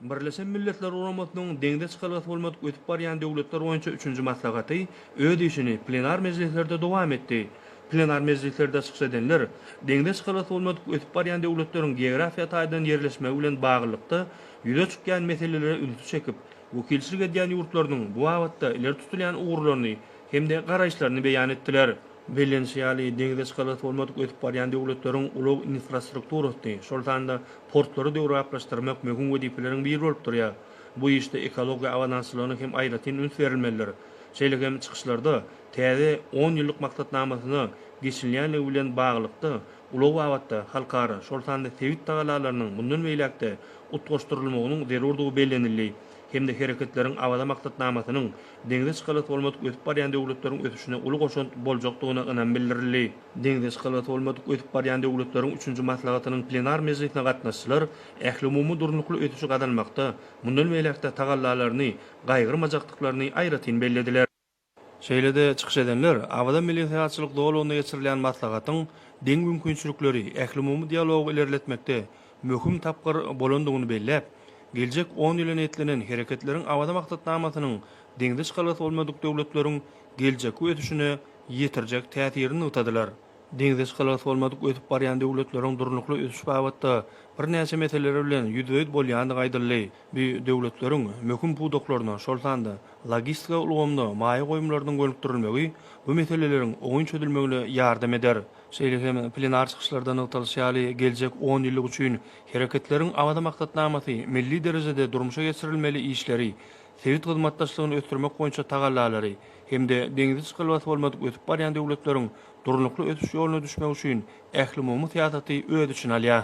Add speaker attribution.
Speaker 1: Birleşen Milletler Guramasynyň deňze çykalgasy bolmadyk ösüp barýan döwletler boýunça üçünji maslahaty öz işini plenar mejlislerde dowam etdi. Plenar mejlislerde çykyş edenler deňze çykalgasy bolmadyk ösüp barýan döwletleriň geografiýa taýdan ýerleşmegi bilen baglylykda ýüze çykýan meselelere ünsi çekip, wekilçilik edýän ýurtlarynyň bu babatda ileri tutulýan ugurlaryny hem-de garaýyşlaryny beýan etdiler. Bellenişi ýaly, deňze çykalgasy bolmadyk ösüp barýan döwletleriň ulag infrastrukturasyny, şol sanda portlary döwrebaplaşdyrmak möhüm wezipeleriň biri bolup durýar. Bu işde ekologiýa abadançylygyna hem aýratyn üns berilmelidir. Şeýle hem çykyşlarda täze on ýyllyk maksatnamasyna geçilýänligi bilen baglylykda, ulag babatda halkara, şol sanda sebit tagallalarynyň mundan beýläk-de utgaşdyrylmagynyň zerurdygy bellenildi hem-de Hereketleriň Awaza maksatnamasynyň deňze çykalgasy bolmadyk ösüp barýan döwletleriň ösüşine uly goşant boljakdygyna ynam bildirildi. Deňze çykalgasy bolmadyk ösüp barýan döwletleriň üçünji maslahatynyň plenar mejlisine gatnaşyjylar ählumumy durnukly ösüşi gazanmakda mundan beýläk-de tagallalaryny gaýgyrmajakdyklaryny aýratyn bellediler. Şeýle-de çykyş edenler Awaza milli syýahatçylyk zolagynda geçirilýän maslahatyň deň mümkinçilikleri, ählumumy dialogy ilerletmekde möhüm tapgyr bolandygyny belläp, geljek on ýyla niýetlenen Hereketleriň Awaza maksatnamasynyň deňze çykalgasy bolmadyk döwletleriň geljekki ösüşine ýetirjek täsirini nygtadylar. Deňze çykalgasy bolmadyk ösüp barýan döwletleriň durnukly ösüş babatda birnäçe meseleler bilen ýüzbe-ýüz bolýandygy aýdyldy. Bu döwletleriň möhüm pudaklaryna, şol sanda logistika ulgamyna maýa goýumlarynyň gönükdirilmegi bu meseleleriň oňyn çözülmegine ýardam eder. Şeýle hem plenar çykyşlarda nygtalyşy ýaly, geljek onýyllyk üçin Hereketleriň Awaza maksatnamasy milli derejede durmuşa geçirilmeli işleri, sebit hyzmatdaşlygyny ösdürmek boýunça tagallalary hem-de deňze çykalgasy bolmadyk ösüp barýan döwletleriň durnukly ösüş ýoluna düşmegi üçin ählumumy syýasaty öz içine alýar.